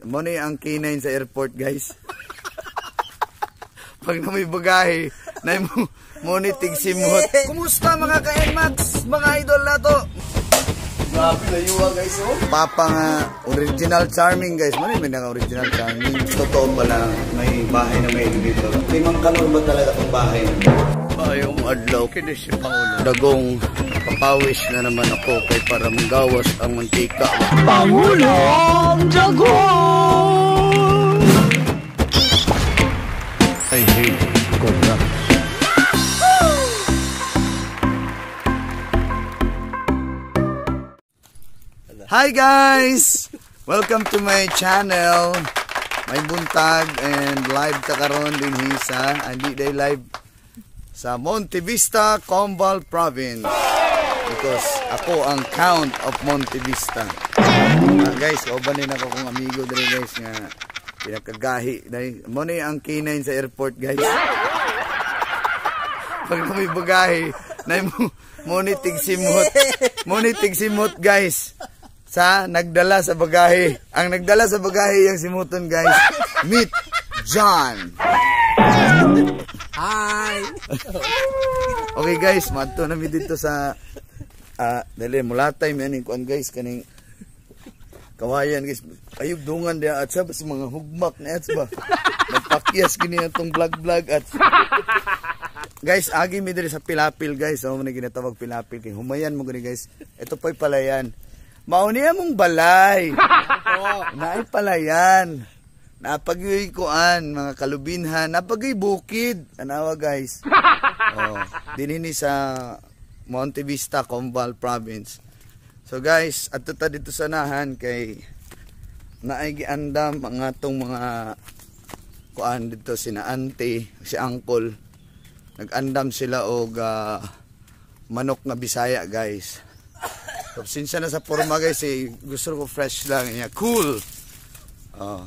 Mo ni ang K9 sa airport, guys. Pag na may bagahe, na mo ni tigsimot. Kumusta mga ka-NMAX, mga idol nato? Grabe layuwa, guys, oh. Papa nga original charming, guys. Mo ni may naka original charming. Totoo pala may bahay na may elevator. Limang kanor ba talaga tong bahay? Ayong adlaw kini si Pangulo. Dagong papawis na naman ako kay para manggawas ang mantika. Pangulong Dagong! I hate corrupt. Hi guys! Welcome to my channel. May buntag and live ta karon dinhi sa andi day live sa Monte Vista, Comval Province. Because ako ang Count of Monte Vista. Guys, kauban din ako kong amigo diri guys nga pinakagahi dai. Mo ni ang K9 sa airport, guys. Pag na may bagahe, na mo ni tigsimot. Mo ni tigsimot, guys. Sa nagdala sa bagahe. Ang nagdala sa bagahe yung simuton, guys. Meet John. Hi! Okay guys, madto na mi dito sa dali mulatay mi aning kuan guys kaning kawayan guys. Ayog dungan diha at sa mga hugmak na at ba. Nagpakyas kini atong vlog at guys, agi mi diri sa Pilapil guys. Amo man ginatawag Pilapil kay humayan mo gani guys. Ito po'y palayan. Mao niya mong balay. Naay palayan. Napagyoy kuan mga kalubinhan, napagyoy bukid. Anawa guys. Oh, dinhi sa Monte Vista, Comval Province. So guys, adto ta dito sa nahan kay naay giandam ang atong mga kuan dito sina auntie, si uncle. Nag-andam sila og manok nga Bisaya guys. So, sinsya na sa forma guys, eh, gusto ko fresh lang, yeah, cool. Oh.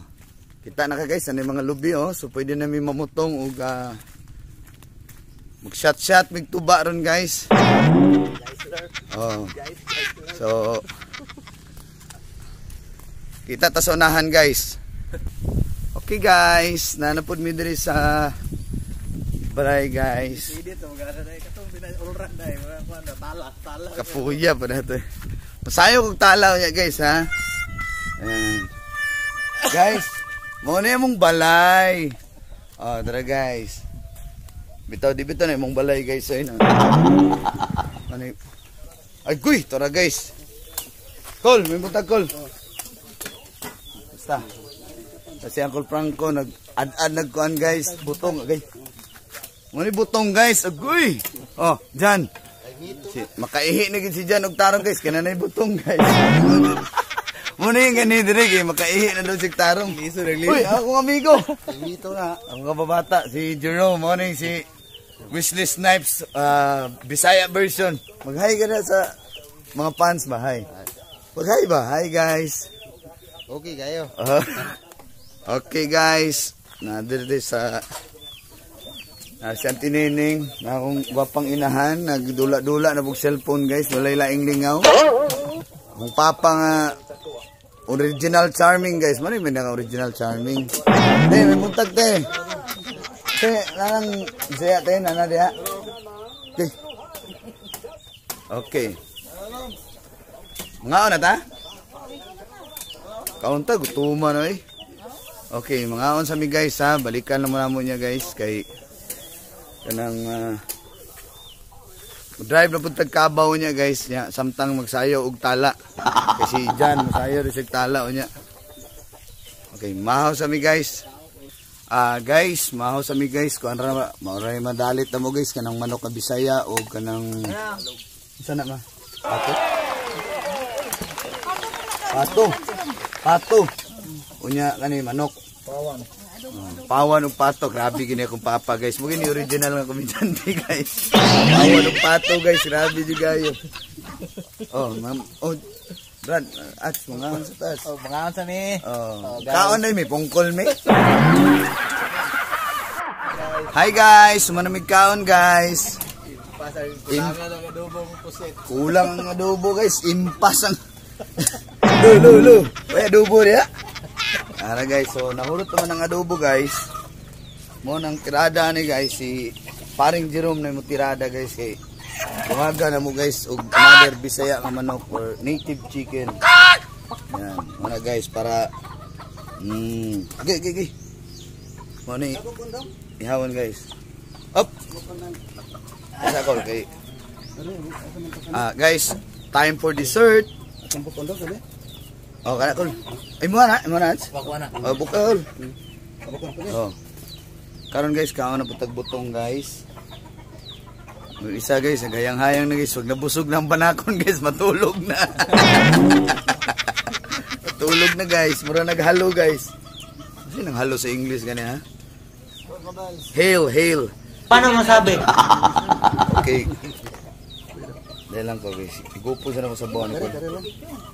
Kita na ka guys, ano yung mga lubi oh. So pwede na mi mamutong og mag shot-shot mig tuba ron guys. Oh. So kita ta sa unahan guys. Okay guys, nanapod mi diri sa balay guys. Kapuya pa na to. Masayo kog tala niya guys ha. Ayan. Guys, mo na imong balay. Oh, tara guys. Bitaw di bitaw na imong balay guys ay na. Ano? Ay guy, tara guys. Kol, may buntag kol. Basta. Kasi Uncle Franco nag ad-ad nagkuan guys, butong guys. Mo ni butong guys, agoy. Oh, Jan. Si, makaihi na gid si Jan og tarong guys, kana na butong guys. Mo ni yung gani dire kay makaihi na daw si tarong. Uy, akong amigo. Dito na. Ang kababata si Jerome, mo ni si Wesley Snipes Bisaya version. Mag-hi ka na sa mga fans ba? Hi. Mag-hi ba? Hi guys. Okay kayo. Okay guys, na dire sa si Auntie Nining, na akong gwapang inahan, nagdula-dula na bug cellphone guys, walay laing lingaw. Akong papa nga original charming guys, man may naka original charming. Te, may buntag te. Te, nanang siya te, nana diha. Okay. Okay. Mangaon na ta? Kaunta gutuman oy. Okay, mangaon sa mi guys ha, balikan na muna mo niya guys kay kanang drive na pud tag kabaw niya guys nya samtang magsayo og tala kasi Jan masayo rin sig tala unya. Okay, mahaw sa mi guys. Guys, mahaw sa mi guys kuan ra mao ra madalit na mo guys kanang manok nga Bisaya og kanang unsa na ma? Pato. Pato. Pato. Unya kani manok. Pawan. Pawan og pato, grabe gini akong papa guys. Mo gini original nga komedyante guys. Pawan og pato guys, grabe jud kayo. Oh, ma'am. Oh, Brad, at mga sa taas. Oh, mga sa mi. Oh, kaon na mi pungkol mi. Hi guys, sumanamig kaon guys. Kulang ang adobo pusit. Kulang ang adobo guys, impas ang. Lu lu lu. May adobo diha. Ara guys, so nahurot naman ang adobo guys. Mo nang tirada ni guys si paring Jerome na mo tirada guys kay buhaga na mo guys og another Bisaya nga manok or native chicken. Yan, muna guys para okay. Mo ni ihawon guys. Up. Isa ko kay guys, time for dessert. Oh, kana kol. Ay mo na, mo na. Oh, bukol. Oh. Karon guys, kaon na putag butong guys. Yung isa guys, nagayang-hayang na guys, wag nabusog na ang panakon guys, matulog na. Matulog na guys, mura naghalo guys. Kasi nang halo sa English gani ha? Hail, hail. Paano masabi? Okay. Dahil lang ko guys, igupo sana ko sa buwan ko.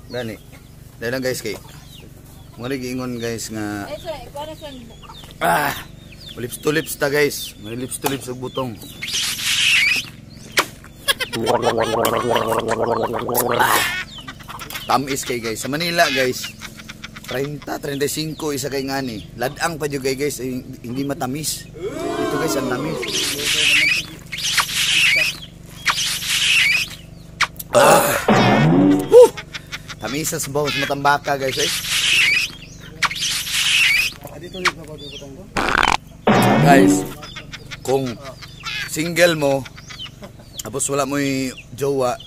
Gani. Dahil lang guys kay mga giingon guys nga lips to lips ta guys. May lips to lips og butong. Tamis kay guys. Sa Manila guys, 30, 35 isa kay ngani. Ladang pa jud kay guys, hindi matamis. Ito guys ang tamis. Woo! Tamis sa sabaw sa matambaka guys eh. Guys, kung single mo tapos wala mo'y jowa,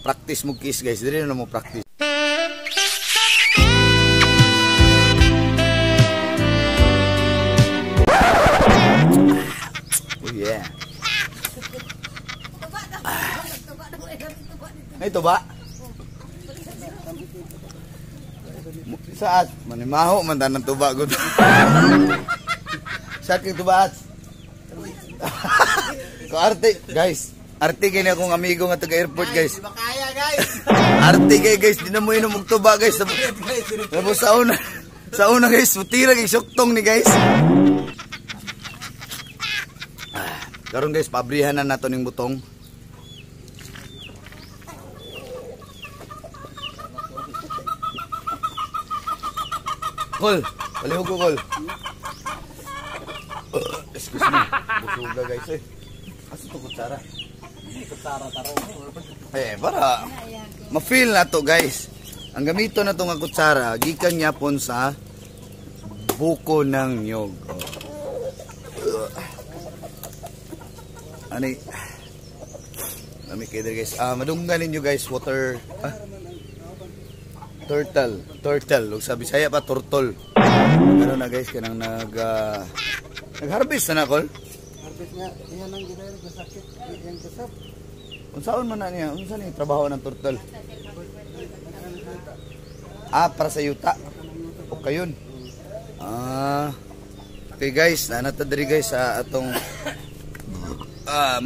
practice mo kiss guys. Dili na mo practice. Oh yeah. Ay, ito ba? Saat? Manimaho man tanang tuba gud. Sa aking tuba at. Ko arte, guys. Arte kay na akong amigo nga taga airport guys. Di ba kaya guys? Arte kay guys, di na mo inom og tuba guys. Tapos sa una guys, mutira kay suktong ni guys. Karon guys, pabrihan na nato ning butong. Kol, palihog ko kol. Excuse me, busuga guys eh. Asa to kutsara? Eh, para ma-feel na to guys. Ang gamito na to nga kutsara, gikan yapon sa buko ng nyog. Oh. Ani, lami kayo guys. Madunggan ninyo guys, water. Turtle, turtle. Ug sa Bisaya pa turtle. Ano na guys, kanang nag-harvest na kol. Harvest nga, iyan ang ginawa sa sakit, iyang kasap. Unsaon man na niya? Unsa ni trabaho ng turtle? Para sa yuta. Okay yun. Okay guys, nanata diri guys sa atong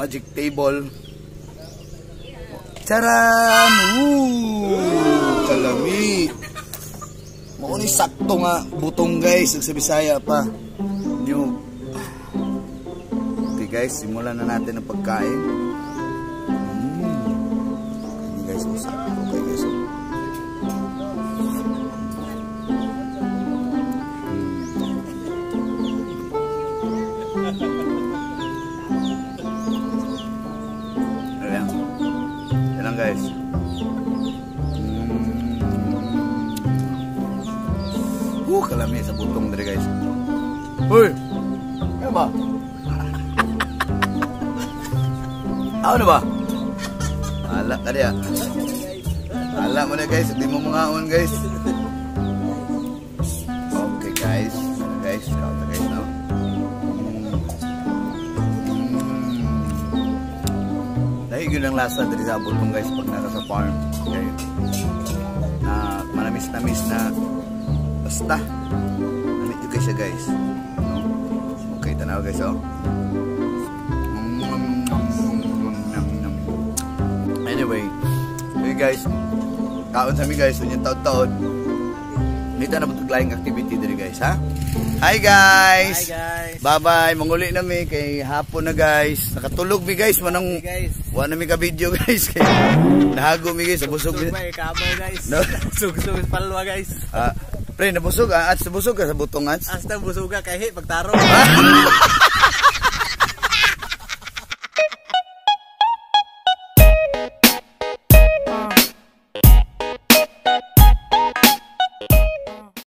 magic table. Charan! Woo! Kalami! Mao ni sakto nga butong guys, sa Bisaya pa. New. Okay guys, simulan na natin ang pagkain. Hindi guys, oh, sakto okay guys. Oh. Ayan. Ayan lang guys. Kalami sa butong diri guys. Uy! Ano ba? Ano ba? Ala ka diya. Ala mo na guys, hindi mo mangaon guys. Okay guys, ano guys, kauta guys no. Dahil yun ang lasa diri sa butong guys pag nasa sa farm. Okay. Na manamis-namis na basta. Namit yun guys siya guys. No? Okay, tanaw guys oh. Anyway, hey guys, kaon sa mi guys, unyang taon-taon. Nita na patuglayang activity diri guys, ha? Hi guys! Hi guys! Bye-bye, manguli na mi kay hapon na guys. Nakatulog mi guys, manang guys. wa na mi ka video guys kay nahago mi guys, busog mi. Sug guys. No. Sug palwa guys. Pre, nabusog ah, ats, nabusog ka sa butong, ats. Hasta busuga kay pagtaro.